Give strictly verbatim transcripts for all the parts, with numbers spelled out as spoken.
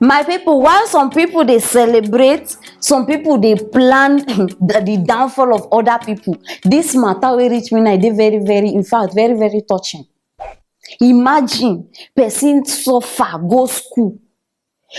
My people, while some people dey celebrate, some people dey plan the the downfall of other people. This matter wey reach me now, e dey very, very, in fact, very, very touching. Imagine person suffer, go school,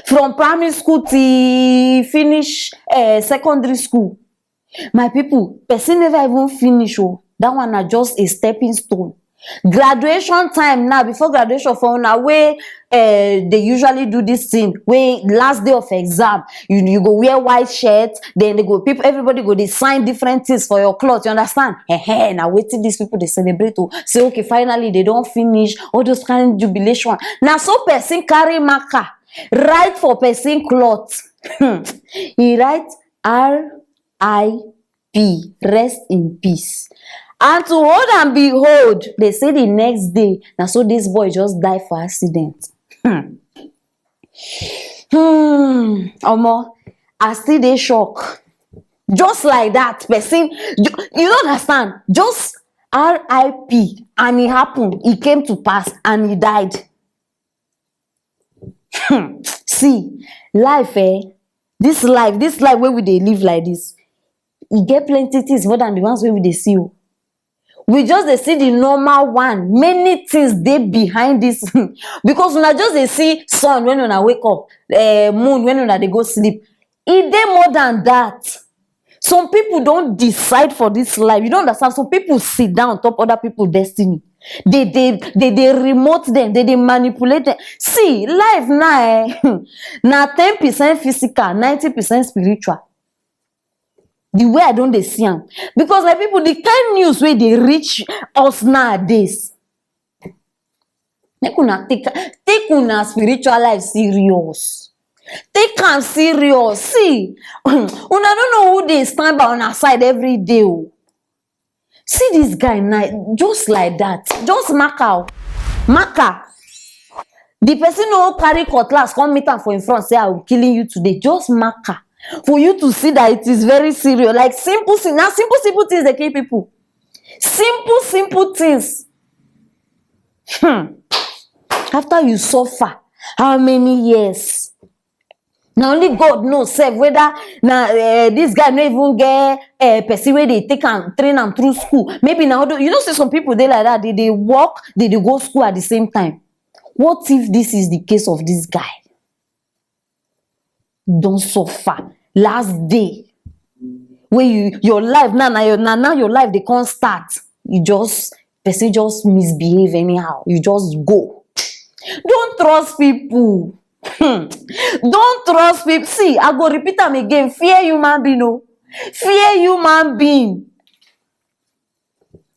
from primary school till finish eh, secondary school. My people, person never even finish o. That one na just a stepping stone. Graduation time now, before graduation for una wey eh, dey usually do this thing, wey last day of exam, you you go wear white shirt, then they go people, everybody go dey sign different things for your cloth. You understand? Ehe, na wetin these people dey celebrate o. Say okay, finally they don finish all those kind jubilation. Na so person carry marker, write for person cloth. He write R I P, rest in peace. And to hold and behold, they say the next day, na so this boy just die for accident. Hmm. Hmm. Omo, I still dey shock. Just like that, person, you, you don't understand. Just R I P, and it happened. It came to pass, and he died. Hmm. See, life, eh? This life, this life where we dey live like this, e get plenty things more than the ones wey we dey see o. We just dey see the normal one. Many things dey behind this. Because una just dey see sun when una wake up, eh, moon when una dey go sleep. E dey more than that. Some people don decide for this life. You don't understand. Some people sit down on top other people destiny. They they they they remote them. They they manipulate them. See, life now, eh, na ten percent physical, ninety percent spiritual. The way I don dey see am, because my people, the kind news wey dey reach us nowadays, make una take take una spiritual life serious. Take am serious. See, una no know who dey stand by una side every day o. See this guy now, just like that, just mark am, mark am. The person no carry cutlass come meet am for in front say, "I will killing you today." Just mark am. For you to see that it is very serious. Like simple thing, na simple simple things dey kill people. Simple simple things. Hmm. After you suffer how many years? Na only God know sef whether na eh, this guy no even get eh, person wey dey take am, train am through school. Maybe na other, you know say some people dey like that, they dey work, they dey go school at the same time. What if this is the case of this guy? Don suffer last day wey you, your life now, na your na now your life dey come start. You just, person just misbehave anyhow, you just go. Don't trust people. Hmm. Don't trust people. See, I go repeat am again. Fear human being o. Fear human being.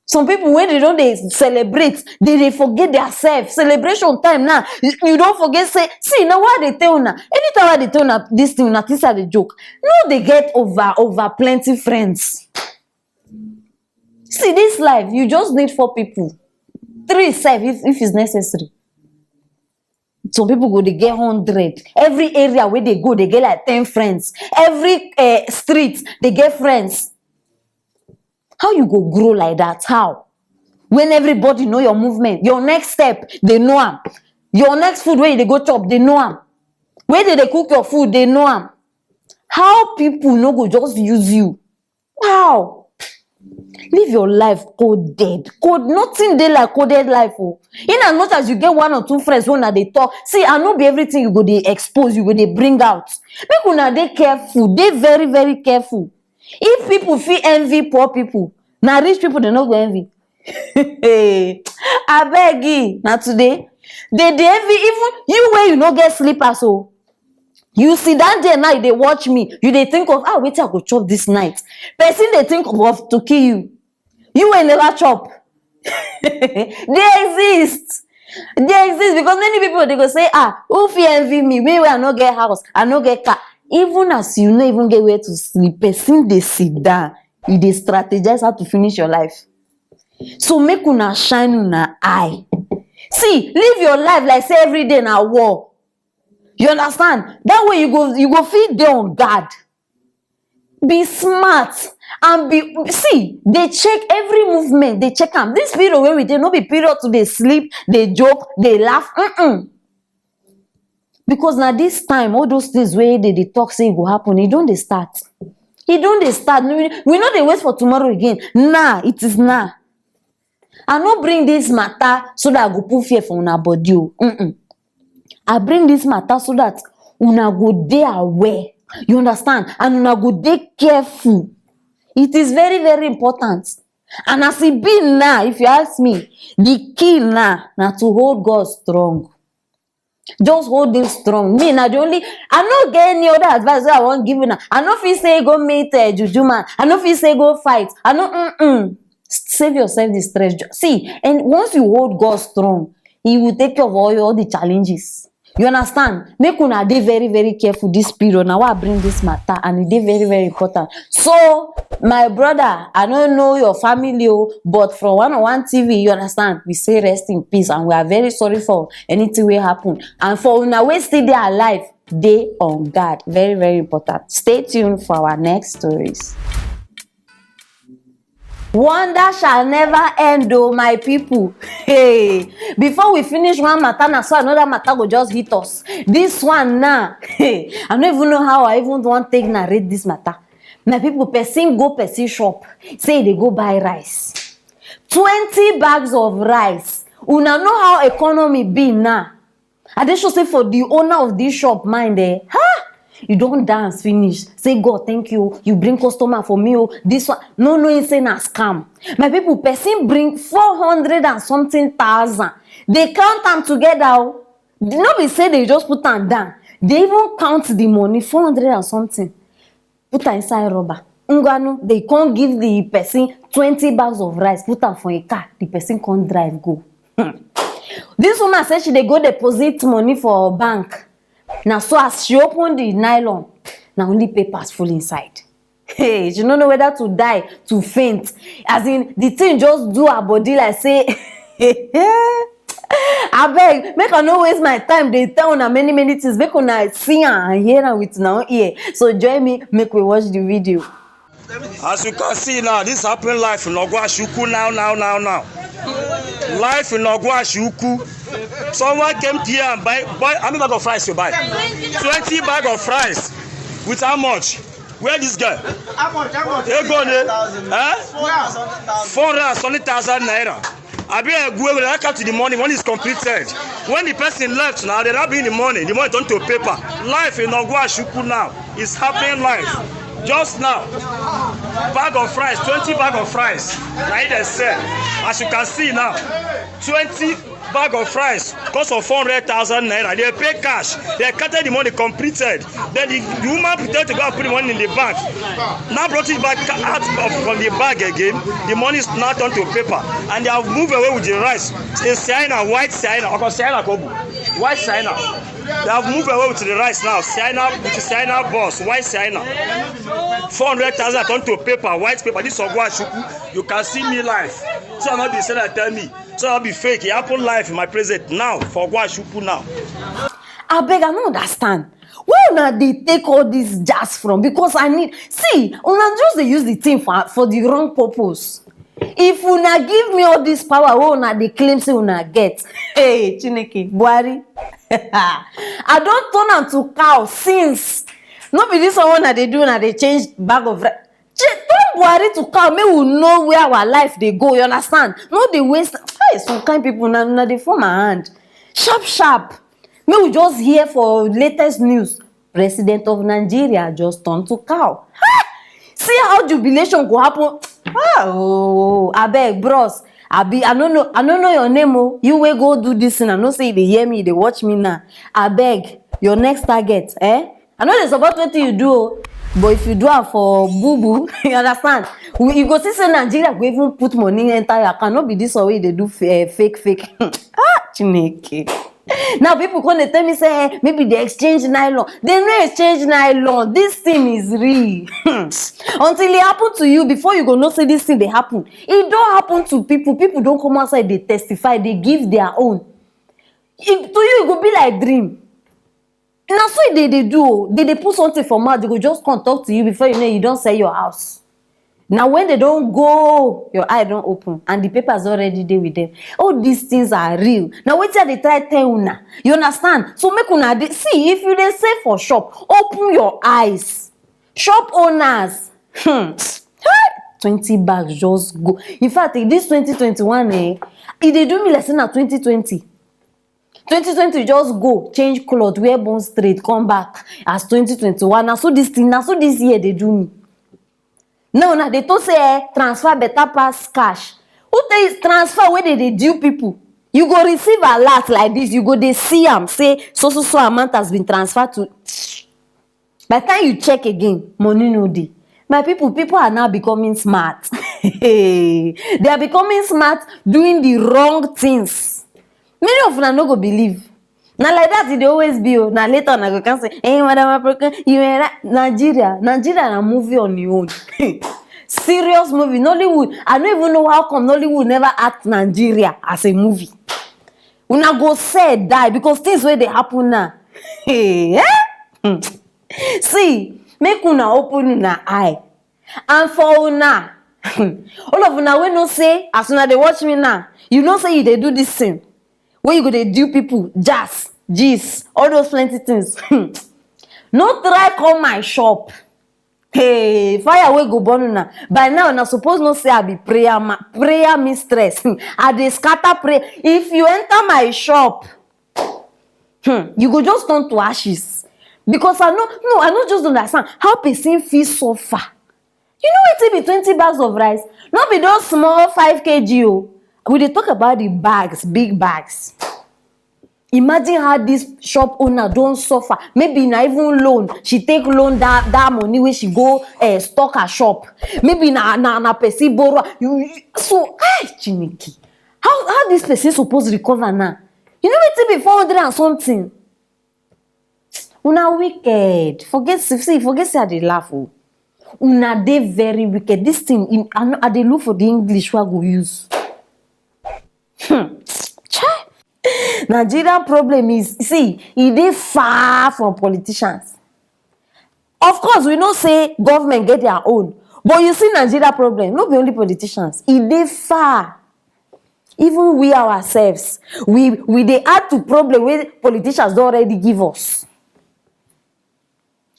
Some people, when they don dey celebrate, they dey forget their self. Celebration time now, you, you don forget say, see, na why I dey tell una. Anytime I dey tell una this thing, una think say I dey joke. No dey get over over plenty friends. See, this life, you just need four people, three sef if if it's necessary. Some people go dey get hundred. Every area wey they go, they get like ten friends. Every eh, street, they get friends. How you go grow like that? How? When everybody know your movement, your next step, they know am. Your next food wey you dey go chop, they know am. When they dey cook your food, they know am. How people no go just use you? How? Live your life coded. Code, nothing dey like coded life o. In as much as you get one or two friends wey una dey talk, see, I no be everything you go dey expose, you go dey bring out. Make una dey careful, dey very very careful. If people fit envy poor people, na rich people they no go envy. Abeg, eh, na today they dey envy even you wey you no get slippers o. You sit down there now, you dey watch me, you dey think of, ah, wetin I go chop this night. Person dey think of to kill you. You wey never chop. They exist. They exist because many people dey go say, ah, who fit envy me? Me wey I no get house, I no get car. Even as you no even get where to sleep, person dey sit down, e dey strategize how to finish your life. So make una shine una eye. See, live your life like say every day na war. You understand? That way you go you go fit dey on guard. Be smart and be, see, they check every movement, they check am. This period where we dey, no be period to dey sleep, dey joke, dey laugh. Mm-mm. Because na this time, all those things wey dey dey talk say e go happen, e don dey start. E don dey start. We, we no dey wait for tomorrow again. Now, it is now. I no bring this matter so that I go put fear for una body o. Mm-mm. I bring this matter so that una go dey aware. You understand? And una go dey careful. It is very, very important. And as e be now, if you ask me, the key now na to hold God strong. Just hold him strong. Me, na the only, I no get any other advice wey I wan give una. I no fit say go meet, eh, juju man. I no fit say go fight. I no, mm-mm. Save yourself the stress. Ju-, see, and once you hold God strong, he will take care of all your, all the challenges. You understand? Make una dey very, very careful this period. Na why I bring this matter, and e dey very, very important. So, my brother, I no know your family o, but from One oh One T V, you understand, we say rest in peace, and we are very sorry for anything wey happen. And for una wey still dey alive, dey on guard. Very, very important. Stay tuned for our next stories. Wonder shall never end o, my people. Hey, before we finish one matter, na so another matter go just hit us. This one now, hey, I no even know how I even wan take narrate this matter. My people, person go person shop, say e dey go buy rice. Twenty bags of rice. Una know how economy be now. I dey sure say for the owner of this shop mind, eh, ha! You don dance finish. Say, "God, thank you. You bring customer for me o." This one, no knowing say na scam. My people, person bring four hundred and something thousand. They count am together o. No be say they just put am down. They even count the money, four hundred and something. Put am inside rubber. Ngwanu, they come give the person twenty bags of rice, put am for a car. The person come drive go. Hmm. This woman say she dey go deposit money for bank. Na so as she open the nylon, na only papers full inside. Hey, she no know whether to die, to faint. As in, the thing just do her body like say, abeg, make I no waste my time dey tell una many, many things. Make una see am and hear am with una own ear. So join me, make we watch the video. As you can see now, this happen live in Oguashuku now, now, now, now. Live in Oguashuku. Someone came here and buy, buy, how many bag of rice you buy? Twenty bag of rice. With how much? Where this girl? How much? How much? Ego ne? Eh? Four hundred and something thousand naira. Abi egu ego, they come to the money, money is completed. When the person left now, they now bring the money. The money turn to paper. Life in Oguashuku now is happening life. Just now, bag of rice, twenty bag of rice. Now they sell. As you can see now, twenty bag of rice cost of four hundred thousand naira. They pay cash. They counted the money completed. Then the, the woman pretended to go and put the money in the bank. Now brought it back out of, from the bag again. The money is now turned to paper. And they have moved away with the rice. It's China, white China. Of course, China Kobu. White China. They have moved away with the rice now. China, with China boss. White China. Four hundred thousand turned to paper, white paper. This is Oguashuku. You can see me live. So I'm not be saying that tell me. So I'll be fake. It happened live in my present now for Oguashuku now. Abeg, I no understand. Where una dey take all this jazz from? Because I need, see, una just dey use the thing for, for the wrong purpose. If una give me all this power wey una dey claim say una get, hey, Chineke, Buhari, I don turn am to cow since. No be this one wey una dey do, una dey change bag of rice. Turn Buhari to cow, make we know where our life dey go, you understand? No dey waste, hey, some kind people, na, na dey form my hand. Sharp, sharp. Make we just hear for latest news. President of Nigeria just turn to cow. Ha! See how jubilation go happen. Ah, oh, abeg, bros. Abi, I no know, I no know your name o. You wey go do this thing, I know say you dey hear me, you dey watch me now. Abeg, your next target, eh? I no dey support wetin you do o, but if you do am for boo boo, you understand? We, you go see say Nigeria go even put money enter your account. No be this one wey you dey do f-, eh, fake, fake. Ah, Chineke. Now people come dey tell me say, eh, maybe they exchange nylon. They no exchange nylon. This thing is real. Until e happen to you, before you go know say this thing dey happen. E don happen to people. People don come outside, dey testify, dey give their own. E, to you, e go be like dream. Na so e dey, dey do o. They dey put something for mouth, they go just come talk to you, before you know, you don sell your house. Na when they don go, your eye don open and the papers already dey with them. All these things are real. Na wetin I dey try tell una. You understand? So make una dey see, if you dey sell for shop, open your eyes. Shop owners, hmm, twenty bags just go. In fact, eh, this twenty twenty-one, eh, e dey do me like say na twenty twenty. Twenty twenty just go, change cloth, wear Bond Street, come back as twenty twenty-one. Na so this thing, na so this year dey do me. Now una dey talk say, eh, transfer better pass cash. Who tell you transfer wey dey dey due people? You go receive alert like this, you go dey see am say so so so amount has been transferred to. By the time you check again, money no dey. My people, people are now becoming smart. They are becoming smart, doing the wrong things. Many of una no go believe. Na like that e dey always be o. Na later una go come say, "Eh, madam African, you were right." Nigeria, Nigeria na movie on your own. Serious movie. Nollywood, I no even know how come Nollywood never act Nigeria as a movie. Una go seh die because things wey dey happen now. Hey, eh? Hmm. See, make una open una eye. And for una, all of una wey know say, as una dey watch me now, you know say you dey do this thing. Wey you go dey do people, jazz, gist, all those plenty things. No try come my shop. Hey, fire wey go burn una. By now, una suppose know say I be prayer ma-, prayer mistress. I dey scatter prayer. If you enter my shop, hmm, you go just turn to ashes. Because I no, no, I no just understand how person fit suffer. You know wetin be twenty bags of rice? No be those small five K G o. We dey talk about the bags, big bags. Imagine how this shop owner don suffer. Maybe na even loan. She take loan that, that money wey she go, eh, stock her shop. Maybe na, na, na person borrow. You, you, so, ah, Chineke. How, how this person suppose recover now? You know wetin be four hundred and something? Una wicked. Forget, see, forget say I dey laugh o. Una dey very wicked. This thing, in, I, no, I dey look for the English wey I go use. Hmm. Chai. Nigerian problem is, see, e dey far from politicians. Of course, we know say government get their own, but you see Nigeria problem, no be only politicians. E dey far. Even we ourselves, we, we dey add to problem wey politicians don already give us.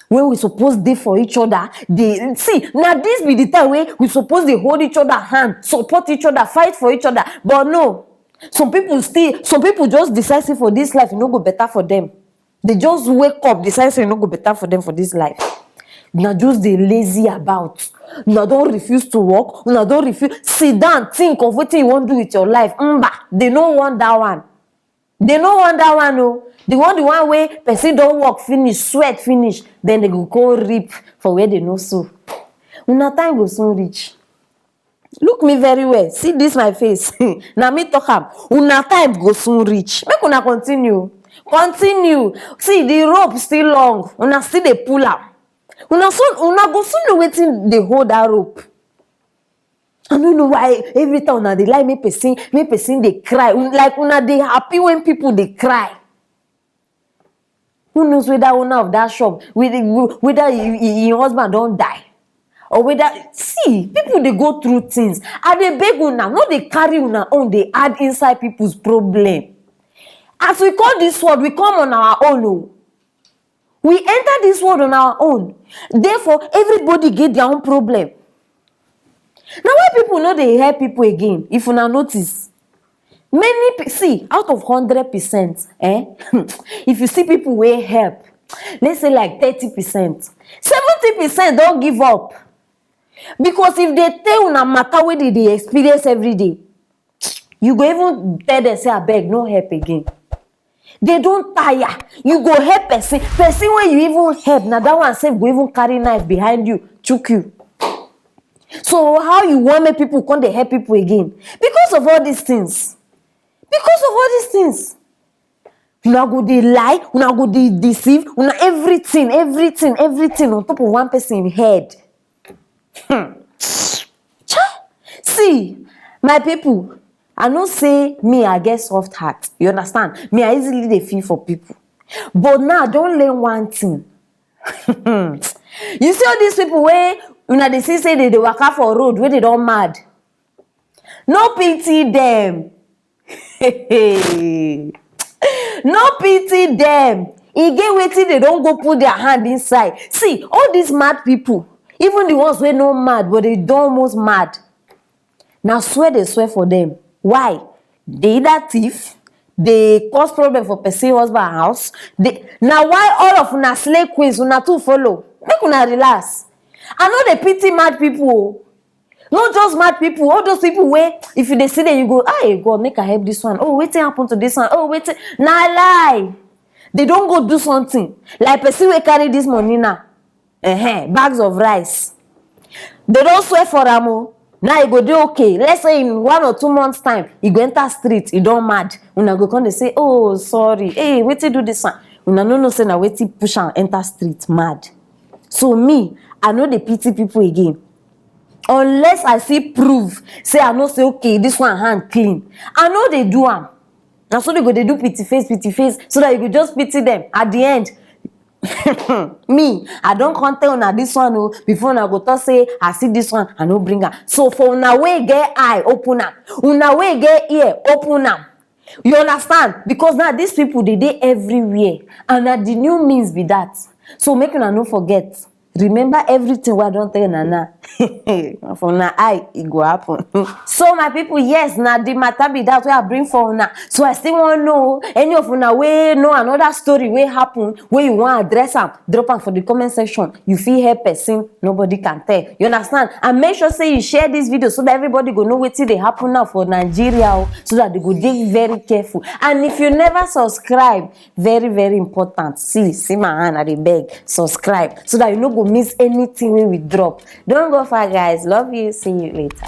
When we suppose dey for each other, dey, see, na this be the time wey we suppose dey hold each other hand, support each other, fight for each other. But no, some people still, some people just decide say for this life, e no go better for them. They just wake up, decide say e no go better for them for this life. Una just dey lazy about. Una don refuse to work. Una don refuse. Sit down, think of wetin you wan do with your life. Mba, they no want that one. They no want that one o. They want the one wey person don work finish, sweat finish, then they go go reap for where they no sow. Una time go soon reach. Look me very well. See this my face. Na me talk am. Una time go soon reach. Make una continue. Continue. See, the rope still long. Una still dey pull am. Una soon, una go soon know wetin dey hold that rope. I no know why every time una dey like make person, make person dey cry. Un-, like una dey happy when people dey cry. Who knows whether owner of that shop, whether, whether him, him, him husband don die, or whether, see, people dey go through things. I dey beg una, no dey carry una own dey add inside people's problem. As we come this world, we come on our own o. We enter this world on our own. Therefore, everybody get their own problem. Na why people no dey help people again, if una notice. Many pe-, see, out of hundred percent, eh, if you see people wey help, let's say like thirty percent, seventy percent don give up. Because if they tell una matter wey they dey experience every day, you go even tell them say, "Abeg, no help again." They don tire. You go help person. Person wey you even help, na that one sef go even carry knife behind you, chook you. So how you wan make people come dey help people again? Because of all these things. Because of all these things. Una go dey lie, una go dey deceive, una everything, everything, everything on top of one person head. Hmm. Cha! See, my people, I know say me, I get soft heart. You understand? Me, I easily dey feel for people. But now, I don learn one thing. You see all these people wey Una dey see say they dey waka for road wey they don mad. No pity them. No pity them. E get wetin they don go put their hand inside. See, all these mad people, even the ones wey no mad but they don almost mad, na swear they swear for them. Why? They either thief, they cause problem for person husband house. They, na why all of una slay queens, una too follow. Make una relax. I no dey pity mad people o. No, just mad people. All those people wey, if you dey see them, you go, "Ah, hey God, make I help this one. Oh, wetin happen to this one? Oh, wetin?" Na lie. They don go do something. Like person wey carry this money now. Uh-huh, bags of rice. They don swear for am o. Now e go dey okay. Let's say in one or two months time, e go enter street, e don mad. Una go come dey say, "Oh, sorry. Hey, wetin do this one?" Una no know say na wetin push am enter street mad. So me, I no dey pity people again. Unless I see proof, say I know say, okay, this one hand clean. I no dey do am. Na so they go dey do pity face, pity face, so that you go just pity them. At the end, me, I don come tell una this one o, before una go talk say I see this one, I no bring am. So for una wey get eye, open am. Una wey get ear, open am. You understand? Because now these people, they dey everywhere, and na the new means be that. So make una no forget. Remember everything wey I don tell una now. For una eye, e go happen. So my people, yes, na the matter be that wey I bring for una. So I still wan know, any of una wey know another story wey happen, wey you wan address am, drop am for the comment section. You fit help person, nobody can tell. You understand? And make sure say you share this video so that everybody go know wetin dey happen now for Nigeria o, so that they go dey very careful. And if you never subscribe, very, very important. See, see my hand, I dey beg, subscribe so that you no go miss anything wey we drop. Don't go far, guys. Love you. See you later.